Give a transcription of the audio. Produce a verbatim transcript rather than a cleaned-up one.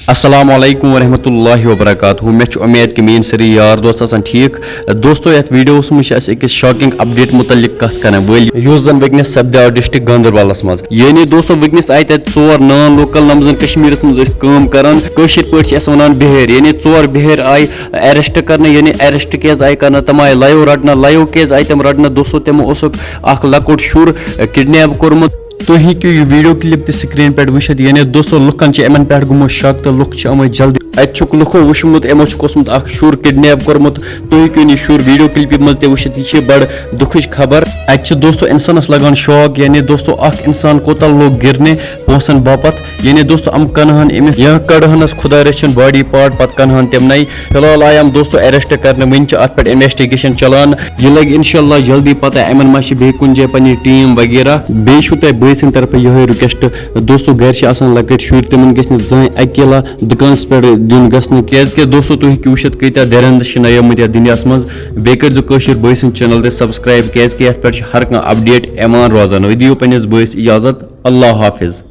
السلام علیکم ورحمۃ اللہ وبرکاتہ۔ مےٚ چھُ اُمید کہِ میٲنۍ سٲری یار دوست آسن ٹھیٖک۔ دوستو، یتھ ویڈیوس منٛز چھِ أسۍ أکِس شاکنگ اپڈیٹ متعلق کتھ کران وٲلۍ، یُس زن وٕنکیٚنس سپدیو ڈسٹرکٹ گاندربلس منٛز۔ یعنی دوستو، وٕنکیٚنس آیہِ تتہِ ژور نان لوکل، نم زن کشمیرس منٛز أسۍ کٲم کران، کٲشِر پٲٹھۍ چھِ یَتھ وَنان بِہٲرۍ۔ یعنی ژور بِہٲرۍ آیہِ ایریسٹ کرنہٕ۔ یعنی ایریسٹ کیازِ آیہِ کرنہٕ؟ تِم آیہِ لایو رٹنہٕ۔ لایو کیازِ آیہِ تِم رٹنہٕ؟ دوستو، تِمو اوسُکھ اکھ لۄکُٹ شُر کڈنیپ کوٚرمُت۔ تُہۍ ہیٚکِو یہِ ویڈیو کلپ تہِ سکرین پٮ۪ٹھ وٕچھِتھ۔ یعنی دوستو، لُکن چھِ یِمن پٮ۪ٹھ گوٚمُت شک تہٕ لُکھ چھِ آمٕتۍ جلدی۔ اتہِ چھُکھ لُکو وٕچھمُت، یِمو چھُکھ اوسمُت اکھ شُر کڈنیپ کوٚرمُت۔ تُہۍ ہیٚکِو یہِ شُر ویڈیو کلپہِ منٛز تہِ وٕچھِتھ۔ یہِ چھِ بڑٕ دُکھٕچ خبر۔ اتہِ چھِ دوستو انسانس لگان شاک، یعنی دوستو، اکھ انسان کوتاہ لوٚگ گرنہِ پونٛسن باپتھ۔ یعنی دوستو، یِم کنہن أمِس یا کڑہنس خدا رٔچھِن باڈی پارٹ، پتہٕ کنہن تِمنٕے۔ فی الحال آیہِ یِم دوستو ایریسٹ کرنہٕ، وٕنہِ چھِ اتھ پٮ۪ٹھ انویسٹیگیشن چلان۔ یہِ لگہِ انشاءاللہ جلدی پتہ، یِمن ما چھِ بیٚیہِ کُنہِ جایہِ پننہِ ٹیٖم وغیرہ۔ بیٚیہِ چھُو تۄہہِ بٲے سٕنٛدِ طرفہٕ یِہوٚے رِکویسٹ، دوستو، گرِ چھِ آسان لۄکٕٹۍ شُرۍ، تِمن گژھِ نہٕ زٕہٕنۍ اکیلا دُکانس پٮ۪ٹھ دیُن گژھنہٕ، کیازِ کہِ دوستو، تُہۍ ہیٚکِو وٕچھِتھ کۭتیاہ درندٕ چھِ نہ آمٕتۍ یتھ دُنیاہس منٛز۔ بیٚیہِ کٔرۍزیو کٲشِر بٲے سٕنٛدِ چینل تہِ سبسکرایب، کیازِ کہِ یتھ پٮ۪ٹھ چھِ ہر کانٛہہ اپڈیٹ یِوان روزان۔ وۄنۍ دِیِو پننِس بٲیِس اجازت، اللہ حافظ۔